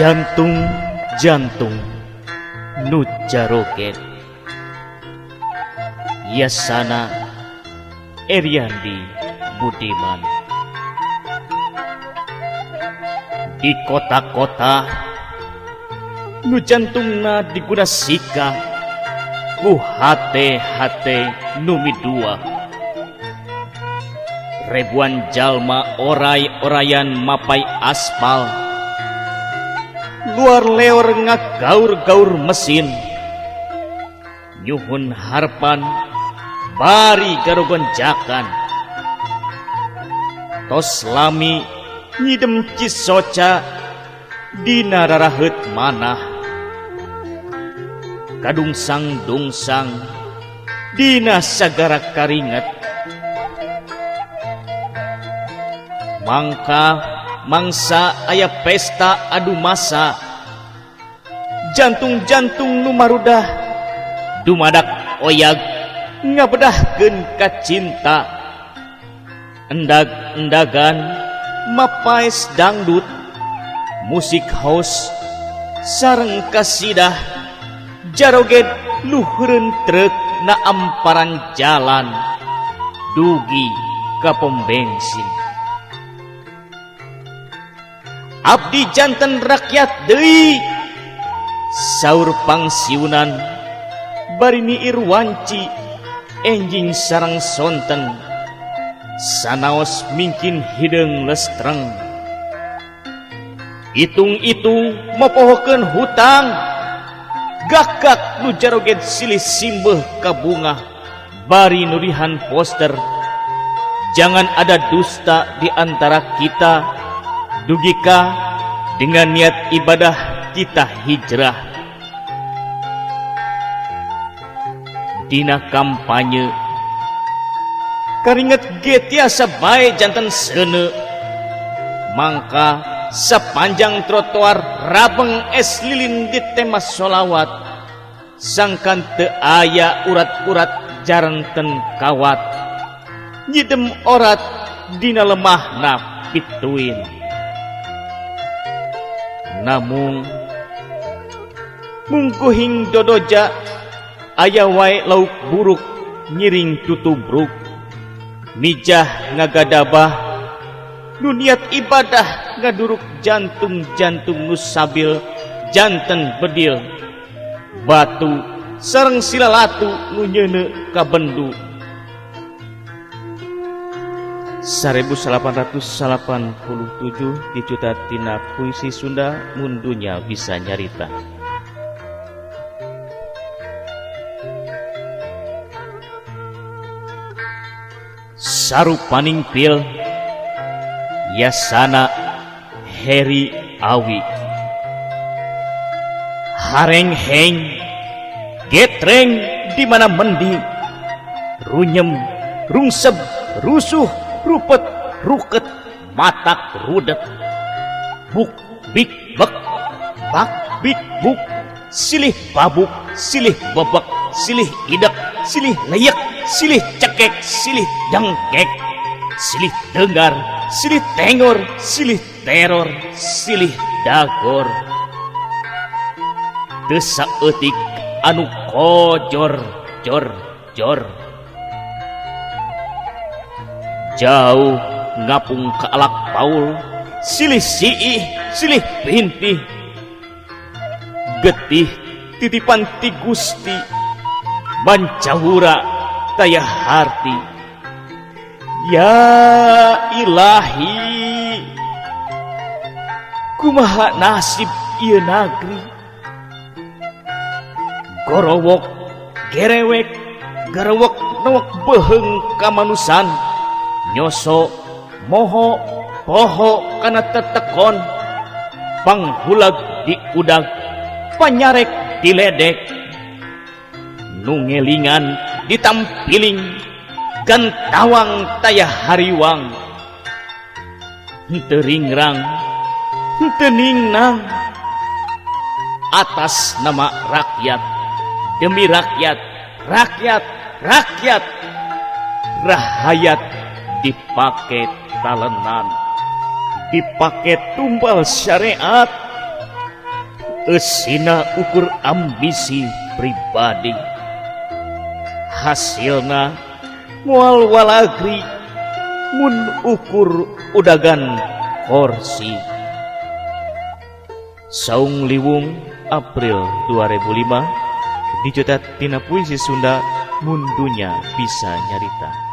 Jantung-jantung nu jaroget Yasana Eriandi Budiman. Di kota-kota nu jantungna diguna sika ku hate-hate nu midua. Ribuan jalma oray-orayan mapai aspal, luar leor ngagaur-gaur mesin, nyuhun harpan bari garogonjakan. Tos lami nyidem cisoca dina raraheut manah, kadungsang-dungsang dina sagara karinget. Mangka mangsa aya pesta adu masa, jantung-jantung nu marudah dumadak oyag ngabedahkeun ka cinta. Endag-endagan mapaes dangdut, musik house sareng kasidah, jaroged luhureun truk na amparan jalan dugi ka pom bensin. Abdi janten rakyat deui, saur pangsiunan bari miir wanci enjing sareng sonten, sanaos mingkin hideung lestreng. Itung-itung mopohokeun hutang, gak-gak nu jaroged silih simbeuh ka bungah bari nurihan poster. Jangan ada dusta di antara kita, dugika dengan niat ibadah kita hijrah. Dina kampanye karinget ge tiasa bae janten seuneu, mangka sepanjang trotoar rabeng es lilin di tema solawat, sangkan teu aya urat-urat jarenten kawat, nyidem orat dina lemahna pituin. Namung mungkuhing dodoja aya wae lauk buruk ngiring tutubruk, mijah ngagadabah nu niat ibadah ngaduruk jantung-jantung nu sabil janten bedil, batu sareng silalatu nu nyeuneu ka bendu. 1887 dicuta tina puisi Sunda Mun Dunya Bisa Nyarita. Sarupaning pil Yasana Heri Awi. Harengheng getreng di mana mendi, runyem rungseb rusuh rupet ruket matak rudet, buk bik bek bak bik buk, silih babuk silih bebek silih idek silih leyek silih cekek silih dengkek, silih dengar silih tengor silih teror silih dagor. Teu saeutik anu kojor jor jor. Jauh ngapung ke alak paul, silih siih silih pintih, getih titipan ti Gusti, mancawura taya harti. Ya ilahi, kumaha nasib ieu nagri? Gorowok gerewek garewek newek beuheung kamanusan, nyoso moho poho kana tetekon, panghulag diudag panyarek diledek, nu ngelingan ditampiling, gantawang taya hariwang, henteu ringrang henteu ningnang. Atas nama rakyat, demi rakyat, rakyat, rakyat, rahayat dipake talenan, dipake tumbal syariat. Eusina ukur ambisi pribadi, hasilna moal walagri mun ukur udagan korsi. Saung Liwung, April 2005, dicetak tina puisi Sunda Mun Dunya Bisa Nyarita.